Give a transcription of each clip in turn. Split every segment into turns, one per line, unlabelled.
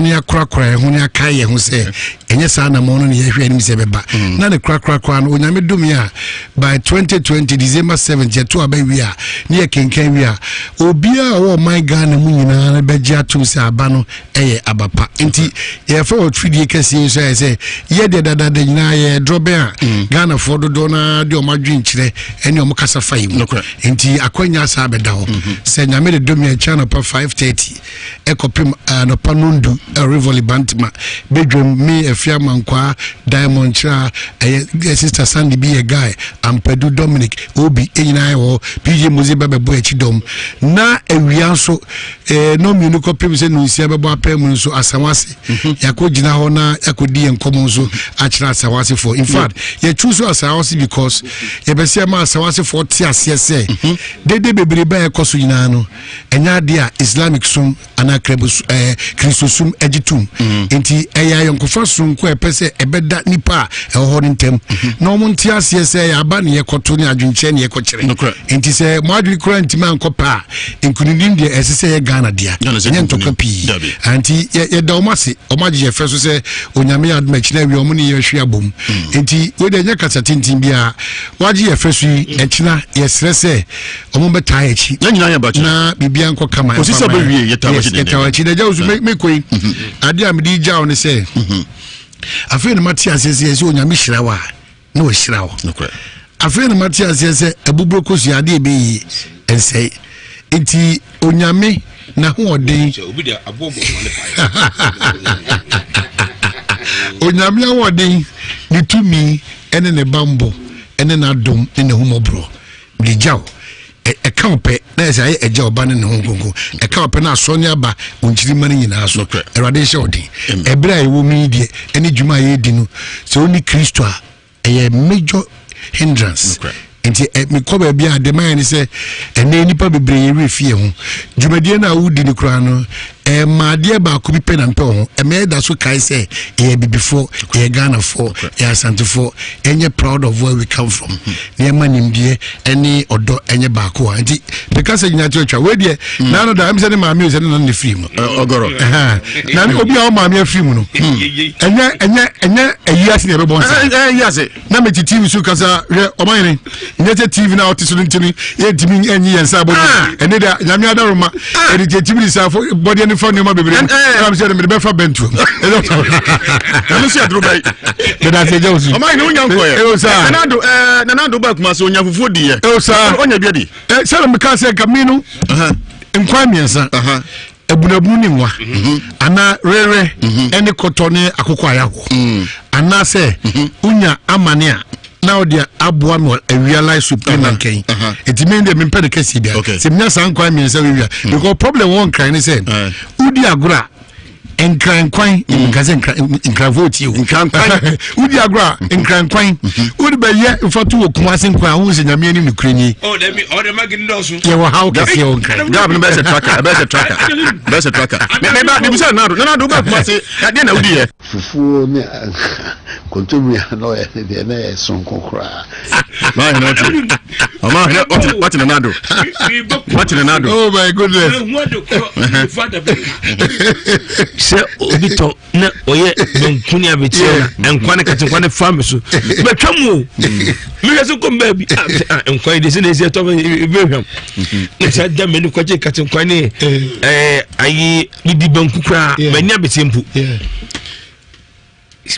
Yɛboa ne akorakora yɛn ho ne akae yɛn ho sɛ ɛnyɛ saa anamɔn no ne yɛhwɛ anim sɛ ɛbɛba. Na ne korakorakora no, Onyame dom yɛ a, by 2020 December 7th yɛto aba wie a, ne yɛkenkan wie a, obiara a ɔwɔ ɔman Ghana mu nyinaa no bɛgye atom sɛ aba no ɛyɛ aba pa. Nti yɛfa wɔ fidie kɛseɛ yi so ayɛ sɛ yɛ deɛ dadaada nyinaa yɛ drɔbɛn a Ghanafoɔ dodoɔ no ara de ɔmo adwenkyerɛ ɛne ɔmo kasa fa yi mu. Nti akwanya saa bɛda hɔ sɛ Nyame de dom yɛn kyɛ anɔpa 5:30 ɛkɔpem anɔpa nondu Rivoli Bantama bedwam. Me Afia Mankwaa Diamond Kyerɛ a ɛyɛ Sister Sandy bi yɛ guy Ampadu Dominic Obi nyinaa yɛ hɔ. PJ Muzi bɛbɛbɔ akyi dɔm na awia nso nɔmmienu kɔpem sɛ nonsia bɛbɔ apɛ mu nso Asawase yɛakɔ gyina hɔ na yɛakɔdi yɛn nkɔmmɔ nso akyerɛ Asawasefoɔ. In fact, yɛtwu so Asawase because yɛbɛ sɛ ma Asawasefoɔ te aseɛ sɛ dede bebrebe a ɛkɔ so nyinaa no ɛnyɛ adeɛ a Islamic som anaa Kristosom agye tom. Nti ɛyɛ ayɔnkofa sononko a ɛpɛ sɛ ɛbɛda nipa a ɛwɔ hɔ no ntam na wɔn nte aseɛ sɛ ɛyɛ aba ne yɛkɔto ne adwenkyerɛ ne yɛkɔkyerɛ. Nti sɛ mo adwene koraa ntumi ankɔ pɛ a, nkunimdim deɛ ɛsɛ sɛ ɛyɛ Ghana dea. Ɛnyɛ ntɔkwa pii. Nti yɛda wɔn ase, wɔn agye yɛ fɛ so sɛ Onyame yɛ adom akyina awie wɔn ne yɛhwe abom. Nti wei deɛ ɛnyɛ kasa tenten biara. Wagye yɛ fɛ so yi, ɛkyina yɛsrɛ sɛ ɔmo bɛtaa yɛ akyi
yɛn nyinaa yɛ ba kyerɛ
na biribiara nkɔ kama.
Kòsi sɛ bɛwie yɛtaa
wakyi denden. Yɛtaa wakyi na agya wosu mekɔ yi, adeɛ a mede gya wo ne sɛ afei na mate aseɛ sɛ yɛsɛ Onyame hyira wo a na wahyira wo. Afei na mate aseɛ sɛ abuburo kosua adeɛ ɛbɛyie ɛnsɛe. Nti Onyame n'ahoɔden, Onyame ahoɔden, ne tumi ɛne ne bambɔ ɛne n'adom ne n'ahummɔborɔ mede gya wo. Ɛka wo pɛ na ɛsɛ ayɛ Agya, Ɔba ne ne ho nkonko. Ɛka wo pɛ na asɔ ne aba wo nkyirima no nyinaa so. Awurade nhyɛ wo den. Ɛberɛ a ɛwɔ mu yi deɛ ɛne dwuma a yɛredi no, sɛ wonni Kristo a ɛyɛ major hindrance. Nti mekɔ baabi a deɛ mayɛ ne sɛ ɛnɛ nnipa bebree yɛwerɛ fie ho dwumadie no a wodi no koraa no, ɛma adeɛ baako bi pɛ na mpɛ wɔ ho ɛma ɛda so kae sɛ ɛyɛ bibifoɔ, ɛyɛ Ghanafoɔ, ɛyɛ Asantefoɔ. Ɛnyɛ proud of where we come from na ɛma nimdeɛ ɛne ɔdɔ ɛnyɛ baako a. Nti meka sɛ nyina kyerɛ twa wei deɛ na no da ɛm sɛ ne maame o sɛ ne nana ne firi mu.
Ɔgɔrɔ.
Na obi a ɔmaame afiri mu no, ɛnyɛ ayi ase na ɛbɛbɔ nsa.
Ɛyi ase.
Na mete TV so kasa hwɛ ɔmayene nyɛ sɛ TV no a ɔte so no nti no yɛntumi ɛnyi yɛn nsa abɔ. Ɛne da Nyame adaroma ɛde kyɛkyim ne sa bɔdeɛ ne fa nneɛma bebree ɛnam sɛ mede bɛfa bɛntuo.
Ɛno sɛ aduro bɛyi.
Meda ase, agya wo so.
Ɔmayene wonya nkɔyɛ.
Ɛwɔ saa.
Nanado Nanado ba kuma sɛ onya fufuo diiɛ.
Ɛwɔ saa.
Ɔnya bi adi.
Sɛde meka sɛ nka mi no nkwan mmiɛnsa, abunabunu ne nwa anaa rɛrɛ ɛne kɔtɔ ne akokɔ ayahɔ, anaasɛ wonya amane a na wode aboa me awia light soup ne mankɛn. Ɛnti me deɛ mempɛ no kɛseɛ bia sɛ menya saa nkwan mmiɛnsa wewia because problem wɔ Nkran ne sɛ wodi agorɔ a Nkran kwan nka sɛ Nkranfoɔ tie o.
Nkran kwan.
Wodi agorɔ a Nkran kwan wode bɛyɛ mfa to wɔ Kumase nkwan a wohu sɛ Nyame anim nokorɛ nie.
Oh, dabi, ɔde magi dɔɔso.
Yɛwɔ haw kɛseɛ wɔ Nkran.
Gab no bɛyɛ sɛ tracker, bɛyɛ sɛ tracker, bɛyɛ sɛ tracker. Mɛ ba de bisa Nanado, Nanado ba kuma se ɛdeɛ na wodi yɛ?
Fufuo ne kontomire a na ɔyɛ ne deɛ na ɛyɛ sononko koraa.
Maa hene ɔte ɔmaa hene ɔte ɔte Nanado ɔte Nanado.
Oh my goodness.
Sɛ obi tɔ na ɔyɛ banku ne abekyerɛ na nkwa ne kate nkwa ne fa mi so bɛtwa mu o, mehwɛ so kɔm baabi nkwa yi de sɛ na esi ɛtɔ bɛhwam na sɛ da m'ani kɔgye kate nkwa ne ayi didi banku koraa m'ani abekyerɛ mpo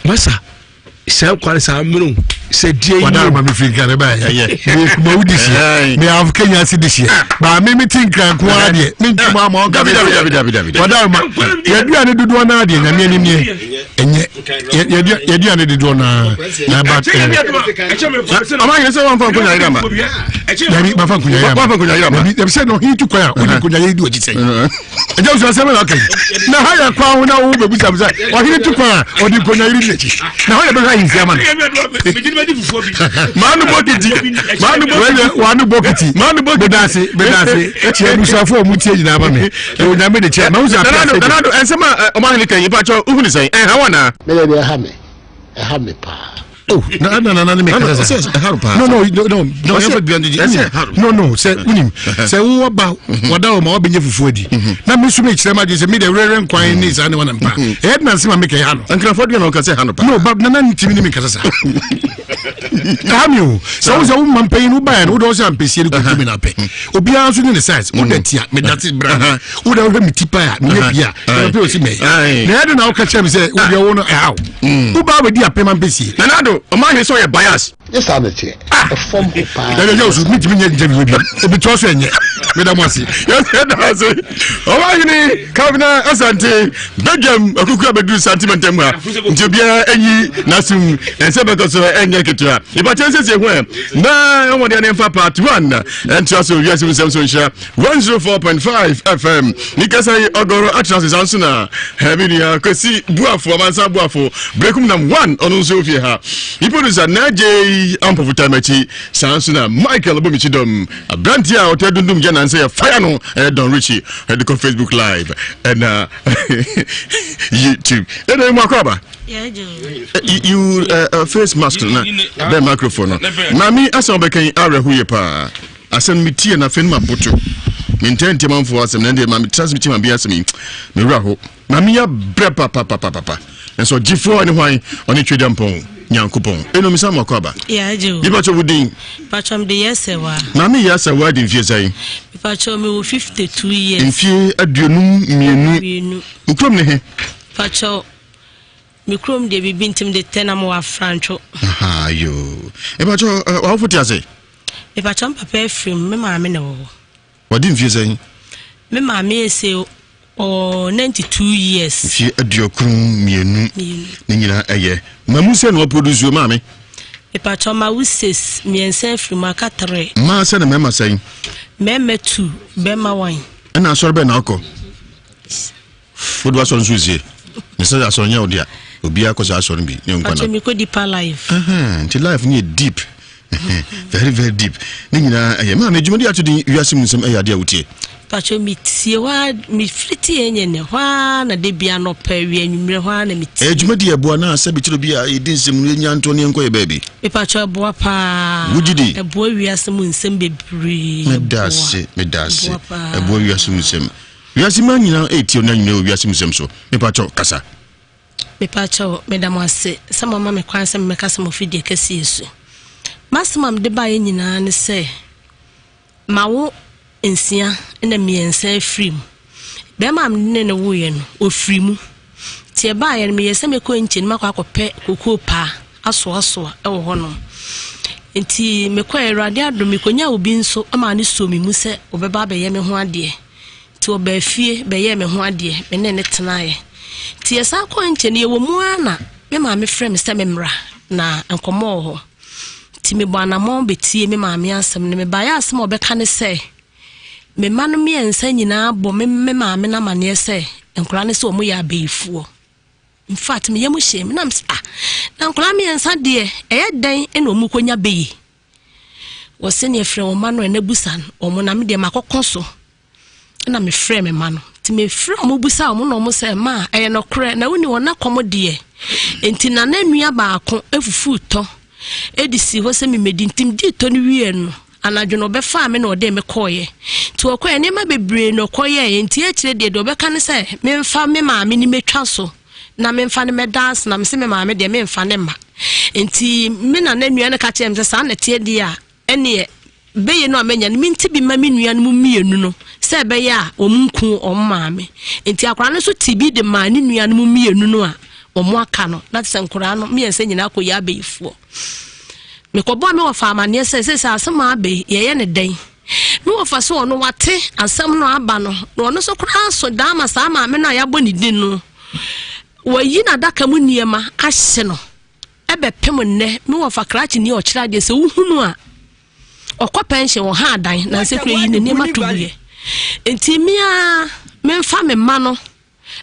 masa saa kwan saa mmerɛ sɛ die yi.
Wadara ma mi fi Nkran ba yɛ mi kuma wo di seɛ mi af Kenya ase di seɛ baa mi mi ti Nkran ko ara deɛ mi nti mu ama ɔnka mi.
Dabi, dabi, dabi, dabi.
Wadara ma yɛduane dodoɔ naa deɛ Nyame anim nie ɛnyɛ yɛduane dodoɔ naa na ba.
Ɔmaa hene sɛ wɔmfa nkonya yere ama.
Dabi, mafa nkonya yere ama.
Wɔmfa nkonya yere ama.
Dabi, dabi, sɛ na ɔhene tu kwan a wode nkonya yere di ɔkyi sɛn? Ɛgya wo sɛ asɛm na ɔka yi na ha yɛ kwan ho na wo bɛbusa m sɛ ɔhene tu kwan a ɔde nkonya yere di n'akyi na hɔ yɛ bɛhwɛ ahemfie ama no.
Maanu bokiti. Maanu bokiti.
Wano bokiti.
Maanu bokiti.
Medase, medase. Kyia abusuafo a ɔmo tie nyinaa ma me. Ɛwɔ Nyame de kyɛ. Mahu sɛ apɛ
Nanado
asɛ.
Nanado ɛnsɛm a ɔmaa hene kan yi mpakyɛ wohu ne sɛn? Ɛnha wo anaa?
Me deɛ ɛha me, ɛha me paa.
Oh, na na na na me kasa sa. No no no no no yɛn fɛ bian didi. No no sɛ wunim sɛ wo ba wada o ma wa bɛnyɛ fufuo adi. Na mi nso mi kyerɛ ma de sɛ mi de wɛrɛ nkwan ne saa ne wa na mpa. Ɛyɛ na nsɛm a mi kɛ ha no.
Nkurɔfoɔ deɛ na ɔka sɛ ha no pa.
No ba nana ntumi ne mi kasa sa. Ɛha mi o sɛ wo sɛ wo ma mpanyin wo ba yɛ no wo de ɔsɛ ampesie ne kutu mi na apɛ. Obiara nso ne ne size wo da tia mi da ti bra wo da wohwɛ mi ti pa a mi yɛ bia ɛna pɛ osi mɛ. Na ɛyɛ de na ɔka kyerɛ mi sɛ wo deɛ wo no ɛha o. Wo ba bɛ di apɛm ampesie.
Nana Addo ɔmo ahwɛ sɛ ɔyɛ bias.
Nyɛ saa na ɛteɛ. Ɛfam hɔ paa.
Dabi ɛnyɛ osu mi ntumi nyɛ interview bi obi toa so ɛnyɛ meda mo ase.
Yɛda ase ɔmo ahene Kabina Asante badwam akuku abɛduru Sante mantam ha nti obiara enyi n'asom ɛnsɛ bɛkɔ so ɛnyɛ ketewa. Ìbàkyɛn sɛsɛ ho ɛ na ɛwɔ deɛ ne nfa part 1 ɛntoa so wiase mu nsɛm so nhyira 104.5 FM ne kasa yi ɔgɔrɔ atra ase saa nso na ɛmi nua Kwesi Buafo amansa Buafo brekum nam 1 ɔno nso ofie ha ne producer na agye ampɔfo time akyi saa nso na Michael Bomichi dɔm aberanteɛ a ɔtɔ dundum gya nansa yɛ fire no ɛyɛ Don Richie ɛde kɔ Facebook live ɛna YouTube ɛna mu akɔ aba you face mask na bɛn microphone no maame asɛm ɔbɛka yi awerɛho yɛ paa asɛm metie na afei no maboto mentɛ ntie manfoɔ asɛm na ɛndeɛ ma metra se metie ma bi asɛm yi mewura ho maame yɛ brɛ papapapapa nso ɔgyefoɔ ne hwan ɔne twɛdwa mpɔn nyankopɔn ɛno mesa mɔkɔ aba nipa kyɛ wo din maame yɛ asɛ wa adi mfie sɛn
mewɔ 52 years
mfie 52 nkurom ne he
pakyɛw me kurom deɛ biribi ntim de tɛ na mewɔ afrantwo.
Yo mepakyɛw wawofo te ase?
Mepakyɛw me papa afiri mu, me maame na ɛwɔ hɔ.
Wadi mfie sɛn?
Me maame ese ɔwɔ 92 years.
Mfie 92 ne nyinaa ɛyɛ. Mamu sɛ na waproduce o maame?
Mepakyɛw ma wo sis mmiɛnsa afiri mu aka 3.
Mmaa sɛ na mmarima sɛn?
Mmarima 2, bɛrima 1.
Ɛna asɔre bɛn na ɔkɔ? Wode w'asɔre nso sie. Ne sɛ asɔre nyɛ wo dea. Obiara kɔ saa asɔre bi ne nkwa
na. Mekɔ deeper life.
Nti life no yɛ deep. Very very deep. Ne nyinaa ɛyɛ. Maame dwumadi ato din wiase mu nsɛm ɛyɛ adeɛ a wotie.
Pacho metie hɔ a mefiri tie nyɛ ne hɔ a na de bia nɔpɛ awia anwummerɛ hɔ a na metie.
Ɛyɛ dwumadi ɛboa na sɛ bikyerɛ bi a yɛdi nsɛm no yɛnya ntoɔ ne yɛnkɔ yɛ baabi.
Mepacho ɛboa paa.
Wogye di?
Ɛboa wiase mu nsɛm bebree.
Meda ase meda ase. Ɛboa wiase mu nsɛm. Wiase mmaa nyinaa ɛretie wo na anwummerɛ wɔ wiase mu nsɛm so. Mepakyɛw, kasa.
Mepakyɛw, meda mo ase sɛ moama me kwan sɛ memmɛkasa mo fidie kɛseɛ so. M'asɛm a mede baeɛ nyinaa ne sɛ, mawo nsia na mmiɛnsa afiri mu. Bɛrima a mene ne woeɛ no, ɔfiri mu. Nti ɛbaeɛ no, meyɛ sɛ mɛkɔ nkyɛn mu akɔ akɔpɛ kokoo paa asoasoa wɔ hɔnom. Nti mekɔɛ, Awurade adom, mekɔnyaa obi nso maa no soo me mu sɛ ɔbɛba abɛyɛ me ho adeɛ. Nti ɔbaa fie bɛyɛɛ me ho adeɛ, me ne no tenaeɛ. Nti yɛsan kɔɔ nkyɛn no, yɛwɔ mu ara na me maame frɛ me sɛ memmra, na nkɔmmɔ wɔ hɔ. Nti mebɔ anammɔn bɛtie me maame asɛm no. Mebaeɛ asɛm a ɔbɛka ne sɛ, me mma no mmiɛnsa nyinaa bɔ me me maame no amanneɛ sɛ nkwadaa no sɛ wɔn yɛ abayifoɔ. In fact, me yam hyee me na mesɛ ah, na nkwadaa mmiɛnsa deɛ ɛyɛ dɛn na wɔn kɔnya bɛyi? Wɔse neɛ frɛ wɔn mma no ɛna busa wɔn na me deɛ makɔkɔ so na mefrɛ me mma no nti mefrɛ wɔn busa wɔn na wɔn sɛ ma ɛyɛ nɔkorɛ na woni wɔn akɔm deɛ nti na na nua baako efufu tɔ edi si hɔ sɛ memedi nti medi tɔ no wie no anadwo no ɔbɛfaa me na ɔde me kɔɔyɛ nti ɔkɔɛ nneɛma bebree na ɔkɔyɛɛ nti akyire deɛ deɛ ɔbɛka ne sɛ memfa me maame ne metwa so na memfa no mɛda ase na mese me maame deɛ memfa ne mma nti me nana nua no ka kyerɛ me sɛ saa na ɛteɛ deɛ a ɛneɛ bɛyɛ no a manya no mente bi ma me nua no mu mmienu no sɛ ɛbɛyɛ a wɔn nku wɔn maame nti akwaraa no nso te bi de maa ne nua no mu mmienu no a wɔn aka no na te sɛ nkoraa no mmiɛnsa nyinaa kɔ yɛ abɛyifoɔ mekɔbɔ me wɔfa amanneɛ sɛ sɛ sɛ asɛm a abɛyi yɛyɛ ne dɛn Me wɔfa so ɔno wate asɛm no aba no na ɔno nso koraa so daa ma saa maame no a yɛabɔ ne din no wayi n'adaka mu nneɛma ahye no ɛbɛpem nnɛ me wɔfa krakye ni ɔkyerɛ adeɛ sɛ wohunu a ɔkɔ pɛnhyɛn wɔ ha adan na nsɛ kura yi ne nneɛma to guiɛ nti mmea memfa me mma no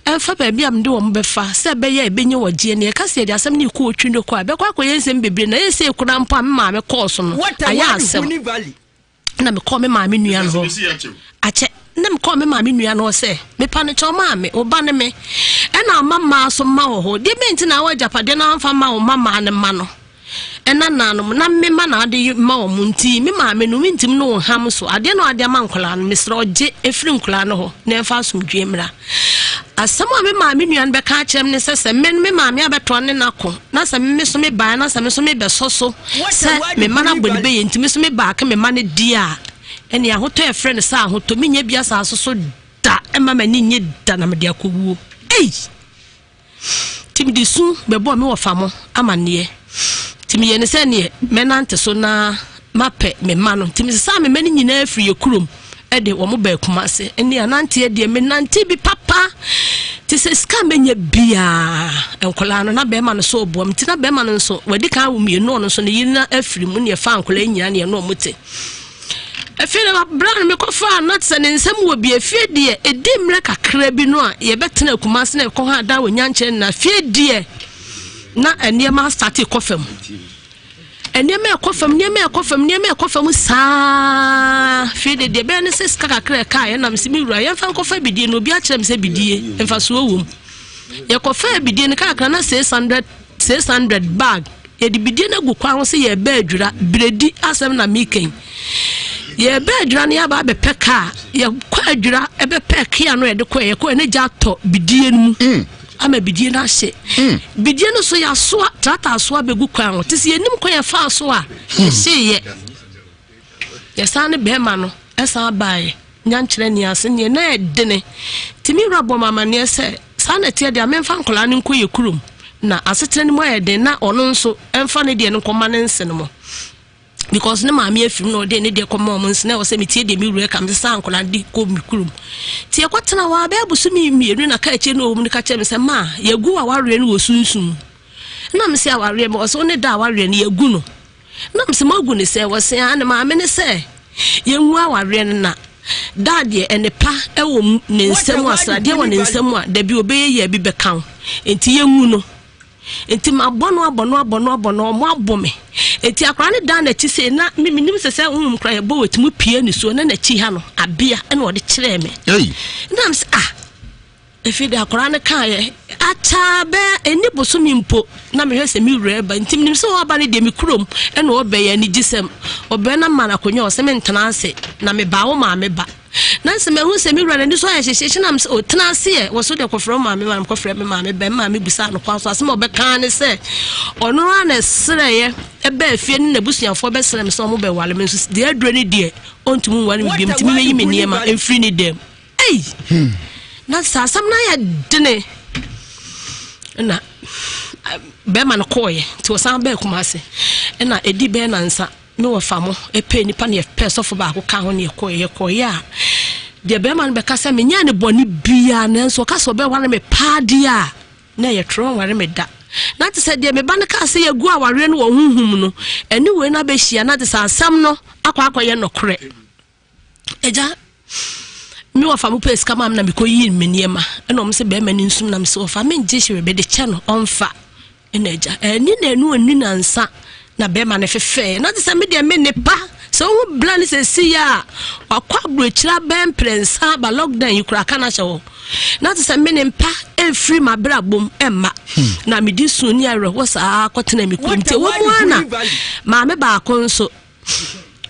ɛmfa baabi a mede wɔn bɛfa sɛ ɛbɛyɛ a ɛbɛnya wɔgyeɛ ne ɛka sɛ yɛde asɛm no rekɔ otwi no kɔ a ɛbɛkɔ akɔyɛ nsɛm bebree na ɛyɛ sɛ ekura mpo a me maame kɔɔ so no ayɛ asɛm na mekɔɔ me maame nua no hɔ akyɛ na mekɔɔ me maame nua no hɔ sɛ mepa no kyɛw maame wo ba ne me ɛna ɔma mmaa so mma wɔ hɔ deɛ bɛn nti na awɔ agyapadeɛ no amfa ma wo mma mmaa no mma no. Ɛnananom na me ma na ade ma wɔn nti me maame no mentim ne wo ham so adeɛ na ade ama nkwadaa no mesrɛ ɔgye ɛfiri nkwadaa no hɔ na ɛmfa asomdwoeɛ mmra. Asɛm a me maame nua no bɛka akyerɛ me ne sɛ sɛ me me maame abɛtoa ne nako na sɛ me so me baa na sɛ me so mebɛsɔ so sɛ me ma no abɔ ne bɛyɛ nti me so me baake me ma no di a ɛne ahotɔ ɛfrɛ no sɛ ahotɔ menyɛ bi asase so da ɛma m'ani nye da na mede akɔwuo. Ei! Nti mede su bɛbɔɔ me wɔfa mo amanneɛ. Nti meyɛɛ no sɛ neɛ mɛnante so na mapɛ me mma no. Nti mesesaa me mma no nyinaa firi yɛ kurom de wɔn baa Kumase. Ɛne ananteɛ deɛ menante bi papa te sɛ sika mɛnya biara nkwadaa no na bɛrima no so ɔboa me. Nti na bɛrima no nso wadi kan awo mmienu ɔno nso ne yere no afiri mu ne ɛfa nkwadaa nyinaa ne ɛno ɔmo te. Afei na berɛ a mekɔfaa no na te sɛ ne nsam wɔ bi afie deɛ ɛdi mmerɛ kakra bi no a yɛbɛtena Kumase na ɛkɔ hɔ adan wɔ nyankyerɛ na afie deɛ na nneɛma asate kɔ fam nneɛma ɛkɔ fam nneɛma ɛkɔ fam nneɛma ɛkɔ fam saa afei deɛ deɛ ɛbɛyɛ ne sɛ sika kakra ɛka a yɛnam sɛ me wura yɛmfa nkɔfa bidie na obi akyerɛ me sɛ bidie mfasoɔ wɔ mu yɛkɔfa bidie no kakra na 600 600 bag Yɛde bidie no agu kwan ho sɛ yɛreba adwira, beredi asɛm na meka yi. Yɛreba adwira no yɛaba abɛpɛ kaa, yɛkɔ adwira ɛbɛpɛ kia no yɛde kɔɛ, yɛkɔɛ ne gya atɔ bidie no mu. Mm. Ama bidie no ahye. Mm. Bidie no so yɛasoa, trata asoa bɛgu kwan ho. Te sɛ yɛnim kwan yɛfaa so a, mm. ɛhyeeɛ. Yɛsan ne bɛrima no san baeɛ, nyankyerɛ nni ase, neɛ na ɛdene. Nti me wura bɔ me amaneɛ sɛ, saa na ɛteɛ deɛ a memfa nkwadaa no nkɔ yɛ kurom, na asetena no mu ayɛ den na ɔno nso ɛmfa ne deɛ no nkɔma ne nse no mo. Because ne maame afiri mu na ɔde ne deɛ kɔma ɔmo nse na ɛwɔ sɛ metie deɛ me wura ka, mesesa nkwadaa no de kɔ me kurom. Nti yɛkɔtena hɔ a bɛyɛ bosome mmienu na ka akyire na ɔwɔ mu no ka kyerɛ me sɛ, ma yɛgu awareɛ no wɔ sunsum mu. Na mese awareɛ, ɔsɛ wo ne da awareɛ no yɛgu no. Na mese moagu no sɛ? Wɔse aa ne maame ne sɛ yɛngu awareɛ no na daa deɛ ɛnepa wɔ ne nsam a sradeɛ wɔ ne nsam a dabi ɔbɛyɛ yie a bi bɛka wo nti yɛngu no nti mabɔ no abɔ no abɔ no abɔ no ɔmo abo me nti akwadaa no dan n'akyi sei na me menim sɛ sɛ honhom koraa yɛbɔ wɔ tumi pie ne so na n'akyi ha no abea ɛna ɔde kyerɛɛ me na mesɛ ah Afei de akwadaa no kaeɛ, ataa bɛɛ ɛni bosome mpo na mehwɛ sɛ me wura ba nti menim sɛ ɔba no deɛ me kurom ɛna ɔbɛyɛ anigyesɛm ɔbɛn na ma no akonnwa ɔsɛ mentena ase na mebaa wo maame ba na sɛ mahu sɛ me wura n'ani so ayɛ hyehyehye na mesɛ ɔtena ase ɛ wɔ so deɛ kɔfrɛ wo maame ba mekɔfrɛ me maame ba me maame busaa no kwan so asɛm a ɔbɛka ne sɛ ɔno ara na ɛsrɛeɛ ɛbaa fie ne n'abusuafoɔ bɛsrɛ me sɛ ɔmo bɛwale me nso deɛ aduro ne deɛ ɔntumi nware me biom nti memɛyi me nneɛma mfiri ne dɛm Ei! Hmm. Na saa asɛm no ayɛ dene. Na bɛrima no kɔɔeɛ nti ɔsan bɛɛ Kumase. Ɛna ɛdi bɛɛ nansa me wɔfa mo ɛpɛ nipa ne yɛpɛ sɔfo baako ka ho ne yɛkɔɔeɛ yɛkɔɔeɛ a deɛ bɛrima no bɛka sɛ menyɛɛ ne bɔne biara nanso ɔka sɛ ɔbɛware me paa deɛ a na ɛyɛ torɔ nware me da na te sɛ deɛ me ba no kaa sɛ yɛgu awareɛ no wɔ honhom no ɛne wei no abɛhyia na te sɛ asɛm no akɔ akɔyɛ nɔkorɛ Agya, me wɔfa mo pɛ sika maa me na mekɔ yii me nneɛma ɛna wɔn sɛ bɛrima no nsum na me sɛ wɔfa me ngye hwee mede kyɛ no ɔnfa ɛna agya ɛni na ɛnu ɛni na nsa na bɛrima no fefɛɛ na te sɛ me deɛ me ne pa sɛ wohu bla ne sɛ si yɛ a wakɔ aburokyire abɛn mprɛnsa aba lockdown yi koraa ka no ahyɛ hɔ na te sɛ me ne mpa ɛmfiri m'abrabɔ mu ɛmma hmm. na mede su ne awerɛhoɔ saa kɔtena me kurom nti ɛwɔ mu ara na maame baako nso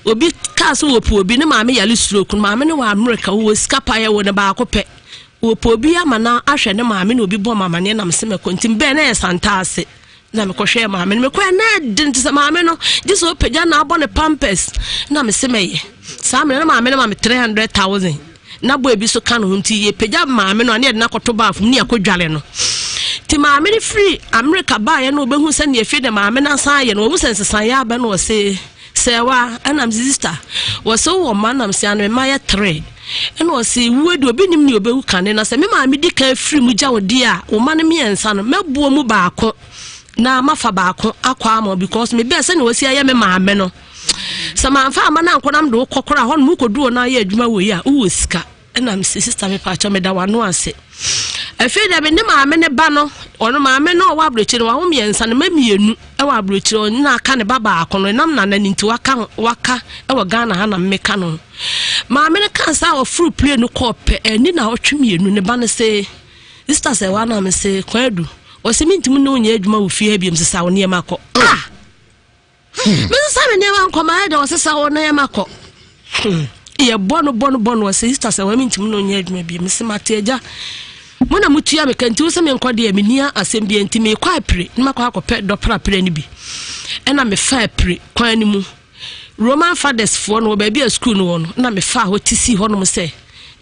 Obi kaa sɛ wɔpɛ obi, ne maame yare stroke no, maame no wɔ Amerika, wɔwɔ sika pa, yɛwɔ no baako pɛ. Wɔpɛ obi ama no ahwɛ ne maame na obi bɔ ma amaneɛ nam sɛ mɛkɔ. Nti mbɛn na yɛ Santa ase na mekɔhwɛɛ maame no. Mekɔɛ na ɛden te sɛ maame no gye sɛ ɔpagya na abɔ ne pampers na mese mɛyɛ. Saa mmerɛ na maame no ma me 300,000 na bɔ ebi so ka no ho nti yɛpagya maame no a ne yɛde no akɔto baafo mu ne yɛakɔdwale no. Nti maame no firi Amerika baeɛ no ɔbɛhu sɛ neɛ afei de maame no asan ayɛ no ɔhu sɛ nsesaeɛ aba no ɔse sɛwa ɛna mese sista wɔse wowɔ mma nam se ano mma yɛ tere ɛna ɔse wuo de obi nim ne ɔbɛwu kane na sɛ me maame di kan firi mu gya wo deɛ a wo mma no mmiɛnsa no mɛboɔ mu baako na mafa baako akɔ ama because mebɛɛ sɛnea wɔsi ayɛ me maame no sɛ mamfa ama no ankɔ na mede wo kɔ koraa hɔ nom wokɔdu hɔ na ayɛ adwuma wɔ yi a wowɔ sika ɛna mese sista mepaakyɛ meda w'ano ase afei deɛ me ne maame ne ba no ɔno maame no ɔwɔ aburokyire no wawo mmiɛnsa no ma mmienu ɛwɔ aburokyire ɔno na aka ne ba baako no ɛnam nana ne nti waka waka ɛwɔ Ghana ha na mmeka no maame no kaa saa ɔforo plane no kɔɔ pɛ ɛni na ɔtwe mmienu ne ba no se sista sɛ wa na me se kwan adu ɔse mentumi ne wo nyɛ adwuma wɔ fie ha biom sesa wo nneɛma kɔ ah! Mesesa me nneɛma nkɔ mayɛ dɛ ɔsesa wo nneɛma kɔ. Hmm. Yɛbɔ no bɔ no bɔ no ɔsɛ Easter sɛ wɔn ntumi na ɔnyɛ adwuma bi. Mese mate agya. Mo na motua me ka nti wo sɛ menkɔ deɛ menni asɛm bi nti mekɔ apire na makɔ akɔpɛ dɔpra apire no bi. Ɛna mefa apire kwan no mu. Roman fathers foɔ no wɔ baabi a sukuu no wɔ no na mefaa hɔ ti sii hɔnom sɛ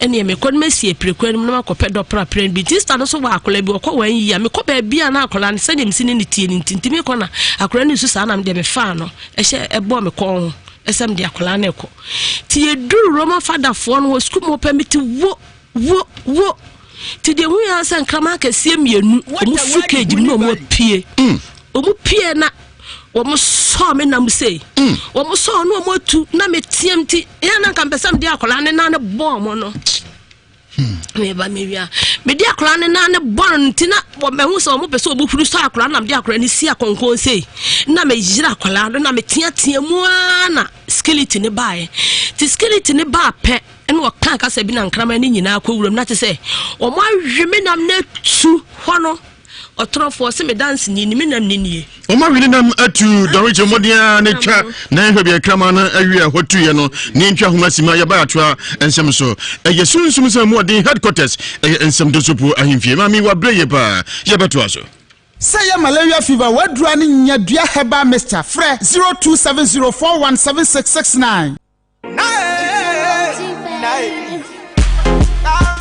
ɛneɛ mekɔ no masi apire kwan no mu na makɔpɛ dɔpra apire no bi. Nti Easter no so wɔ akwadaa bi ɔkɔ wɔn yie a mekɔ baabi a na akwadaa no sɛdeɛ mesi ne ne tie no nti nti mekɔ na akwadaa no nsu saa na medeɛ mefaa no ɛhyɛ ɛbɔɔ me kɔn ho. Ɛsɛ mede akwadaa no rekɔ. Nti yɛduru Roma fadafoɔ no hɔ sukuu mu pɛ mete wo wo wo. Nti deɛ hu yɛn sɛ nkraman akɛseɛ mmienu wɔn firi cage mu na wɔn apue. Wɔn mm. pue na wɔn sɔɔ me nam sei. Mm. Wɔn sɔɔ no wɔn atu na meteam ti yɛn na nka mpɛ sɛ mede akwadaa no nan no bɔɔ mo no. meba mewia mede akwadaa no nan no bɔ no nti na mahu sɛ wɔn pɛ sɛ wɔhuri sɔ akwadaa na mede akwadaa no si akɔnkɔn sei na meyere akwadaa no na meteatea mu ara na skeleton no baeɛ nti skeleton no baa pɛ ɛna ɔka kasa bi na nkraman no nyinaa kɔ wuram na te sɛ wɔn awe me nam no atu hɔ no Ɔtorɔfoɔ se me danseni ni, me nam ne nie.
Wɔn awe ne nam atu dɔrekyɛ mmɔden ara ne twa na ɛhwɛ bia kraman no awie a hɔtuiɛ no ne ntwa homa sima yɛba atoa nsɛm so. Ɛyɛ sunsum sɛ mu ɔden headquarters ɛyɛ nsɛm dosopo ahemfie. Maame wabrɛ yie paa yɛbɛtoa so.
Sɛ ɛyɛ malaria fever w'aduru a ne nya dua herbal mixture frɛ 0270417669.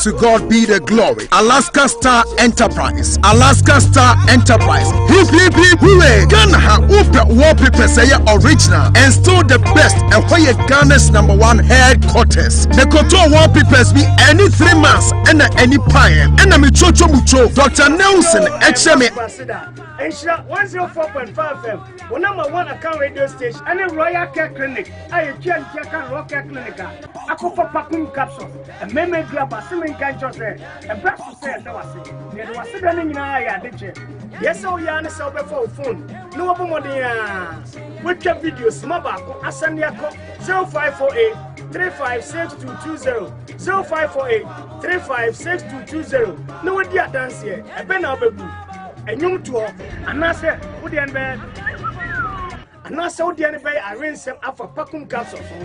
To God be the glory. Alaska Star Enterprise. Alaska Star Enterprise. Hip hip hip hooray. Ghana ha wopɛ wallpapers ɛyɛ original and still the best. Ɛhɔ yɛ Ghana's number one headquarters. Mekɔtɔɔ wallpapers bi ɛne 3 months ɛna ɛni paeɛ ɛna metwotwo mutwo. Dr. Nelson ɛkyerɛ me.
Nhyira 104.5 FM, wo number one account radio station, ɛne Royal Care Clinic a yɛtua ntua ka Royal Care Clinic a akɔfa Pakum capsules, mmarima aduru aba se menka nkyerɛ sɛ ɛberɛ so sɛ ɛda wase na yɛde wase da no nyinaa yɛ ade kyɛ. Deɛ sɛ woyɛ ara ne sɛ wobɛfa wo phone na wɔbɔ mmɔden a woatwa video sima baako asɛnde akɔ 0548 356220 0548 356220 na wadi adanseɛ ɛbɛ na wobɛbu ɛnwomtoɔ anaasɛ wodeɛ no bɛyɛ anaasɛ wodeɛ no bɛyɛ awensɛm afa pakum capsules ho.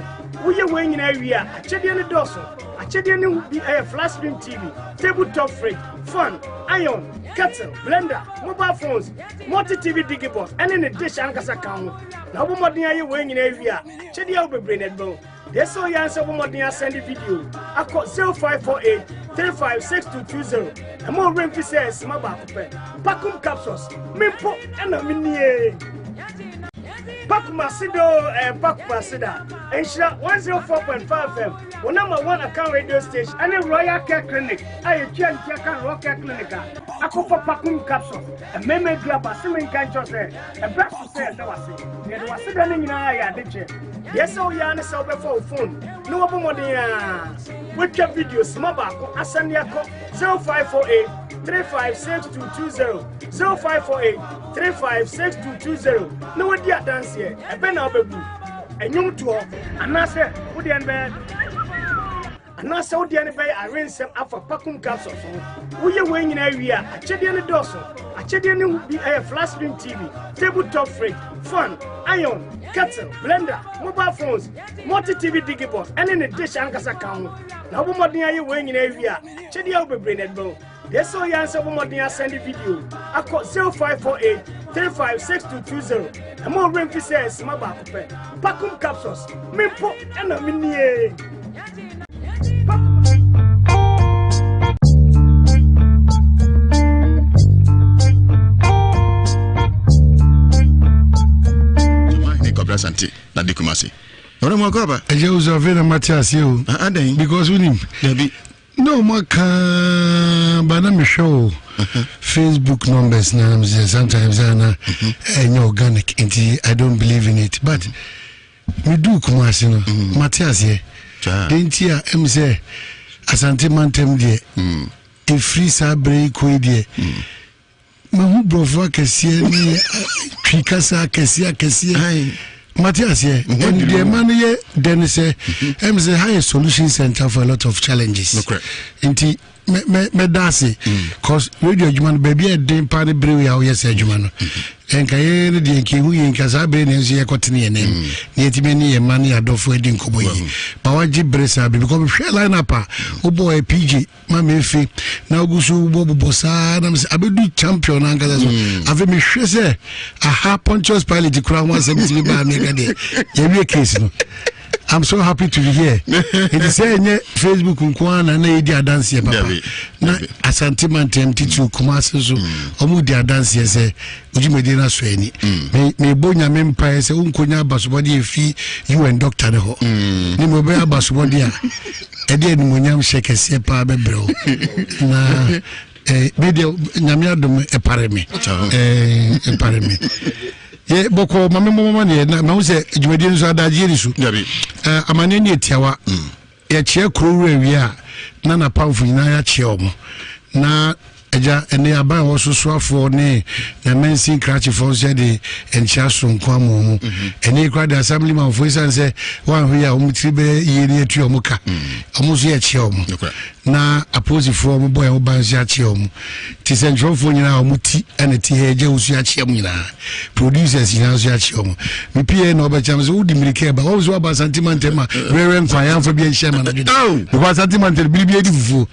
Woyɛ wei nyinaa wie a, akyɛdeɛ no dɔɔso. Akyɛdeɛ no bi ɛyɛ flat screen TV, table top fridge, fan, iron, kettle, blender, mobile phones, multi TV digibox ɛne ne dish ankasa ka ho. Na wobɔ mmɔden ayɛ wei nyinaa wie a, akyɛdeɛ a wo bebree na ɛde bɛwo. Deɛ sɛ woyɛ ansɛ wobɔ mmɔden asɛnde video akɔ 0548 356220. Ɛma wo werɛ mfi sɛ sima baako pɛ. Pakum capsules, me mpo ɛna menie. Pakum ase do ɛɛ Pakum ase da. Nhyira 104.5 FM, wo number one account radio station, ɛne Royal Care Clinic a yɛtua ntua ka Royal Care Clinic a akɔfa Pakum capsules, mmarima aduru aba se menka nkyerɛ sɛ ɛberɛ so sɛ ɛda wase na yɛde wase da no nyinaa yɛ ade kyɛ. Deɛ sɛ woyɛ ara ne sɛ wobɛfa wo phone na wɔbɔ mmɔden a woatwa video sima baako asɛnde akɔ 0548 356220 0548 356220 na wadi adanseɛ ɛbɛ na wobɛbu ɛnwomtoɔ anaasɛ wodeɛ no bɛyɛ anaasɛ wodeɛ no bɛyɛ awensɛm afa pakum capsules ho. Woyɛ wei nyinaa wie a, akyɛdeɛ no dɔɔso. Akyɛdeɛ no bi ɛyɛ flat screen TV, table top fridge, fan, iron, kettle, blender, mobile phones, multi TV digibox ɛne ne dish ankasa ka ho. Na wobɔ mmɔden ayɛ wei nyinaa wie a, akyɛdeɛ a wo bebree na ɛde bɛwo. Deɛ sɛ woyɛ ansɛ wobɔ mmɔden asɛnde video akɔ 0548 356220. Ɛma wo werɛ mfi sɛ sima baako pɛ. Pakum capsules, me mpo ɛna menie.
Kwabena Asante na de Kumasi. Ɔno mu akɔ aba.
Ɛyɛ o afei na mate aseɛ o.
Adɛn?
Because wonim.
Dabi.
Na ɔmo aka ba na mehwɛ o Facebook numbers na sɛ sometimes ana ɛnyɛ organic nti I don't believe in it but meduu Kumasi no mate aseɛ. Deɛ nti a ɛm sɛ Asante mantam deɛ ɛfiri saa berɛ yi kɔ yi deɛ mahu borɔfo akɛseɛ ne twi kasa akɛseɛ akɛseɛ mate aseɛ. And deɛ ma no yɛ dɛ ne sɛ ɛm sɛ ha yɛ solution center for a lot of challenges nti mɛda ase cause radio adwuma no baabi a ɛden paa ne bere wei a woyɛ sɛ adwuma no. Nka yɛn no deɛ nka ehu yɛn nka saa bere na nso yɛkɔtene yɛn nan mm. na yɛtumi ne yɛn mma ne adɔfo adi nkɔmmɔ yi ba wagye bere saa bere because hwɛ line up a wobɔ ɛ pj ma mefe na wogu so wobɔ bobɔ saa na mesɛ abɛdu champion no ankasa so mm. afei mehwɛ sɛ aha Pontius Pilate kora ho asɛm tumi baa meka deɛ yɛwie case no. I'm so happy to be here. Nti sɛ ɛnyɛ Facebook nko ara na na yɛdi adanseɛ papa. Na Asante mantam titiriw Kumasi nso mm. wɔn di adanseɛ sɛ dwumadie no asɔ ani. Mm. Mebɔ nyame mpaeɛ sɛ wonkɔnya abasobɔdeɛ ɛfi UN doctor no hɔ. Mm. Ne ma wobɛyɛ abasobɔdeɛ a ɛde animonyam hyɛ kɛseɛ paa bɛbrɛ wo. Na eh, me deɛ nyame adom ɛpare me eh, ɛpare me yɛ bɔkɔ ma me mmɔmɔma neɛ na mahu sɛ dwumadie no so adagyeɛ ni so eh, amanneɛ ne ɛtiawa mm. yɛkyeɛ kuro wura wie a na napamfo nyinaa yɛakyeɛ ɔmo na agya ɛne aban a wɔso soafoɔ ne na mansin krakyefoɔ nso yɛde nkyea soronko ama ɔmo mhm. ɛne kora de assembly manfoɔ ɛsiane sɛ wɔanhwɛ yi a wɔn tiri bɛyɛ yie ne yɛtua ɔmo ka mm. ɔmo nso yɛkyeɛ ɔmo na apolisifoɔ a wɔbɔ yɛn ho ban nso yɛakyea wɔn te sɛ ntwerɛfoɔ nyinaa a wɔn ti ɛna ti ha agya wusu yɛakyea mu nyinaa producers nyinaa nso yɛakyea wɔn me pie na ɔbɛkyea me sɛ wodi mmirika ɛba wɔn nso waba asante mantam a werɛwerɛ nkwa yɛamfa bi anhyia ma anadwo da because asante mantam biribi adi fufuo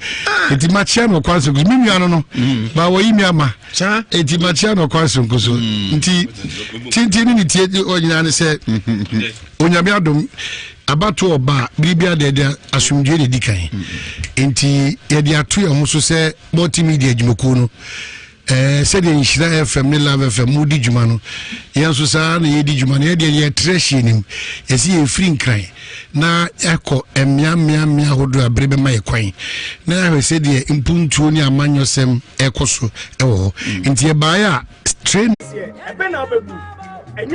eti makyea no ɔkwan sonko so me nua no no mm. ba wɔyi mi ama eti makyea no ɔkwan sonko so mm. nti tintin ne ne tie ɔnyinaa ne sɛ onyame adom Abatoɔ ɔba a, biribiara deɛ ɛde asomdwoeɛ na ɛdi kan. Nti yɛde ato yɛn ho so sɛ multimedia adwumakuo no, ɛɛ sɛdeɛ Nhyira FM ne Love FM mu di dwuma no, yɛn nso saa na yɛdi dwuma no. Yɛdeɛ yɛtrɛ hyɛ nim, yɛsi yɛfiri Nkran na yɛakɔ mmea mmea mmea ahodoɔ a bere bɛma yɛ kwan na yɛahwɛ sɛdeɛ mpuntuo ne amanyɔsɛm ɛkɔ so ɛwɔ hɔ. Nti yɛbaeɛ a train
Ɛbɛ na wobɛbu.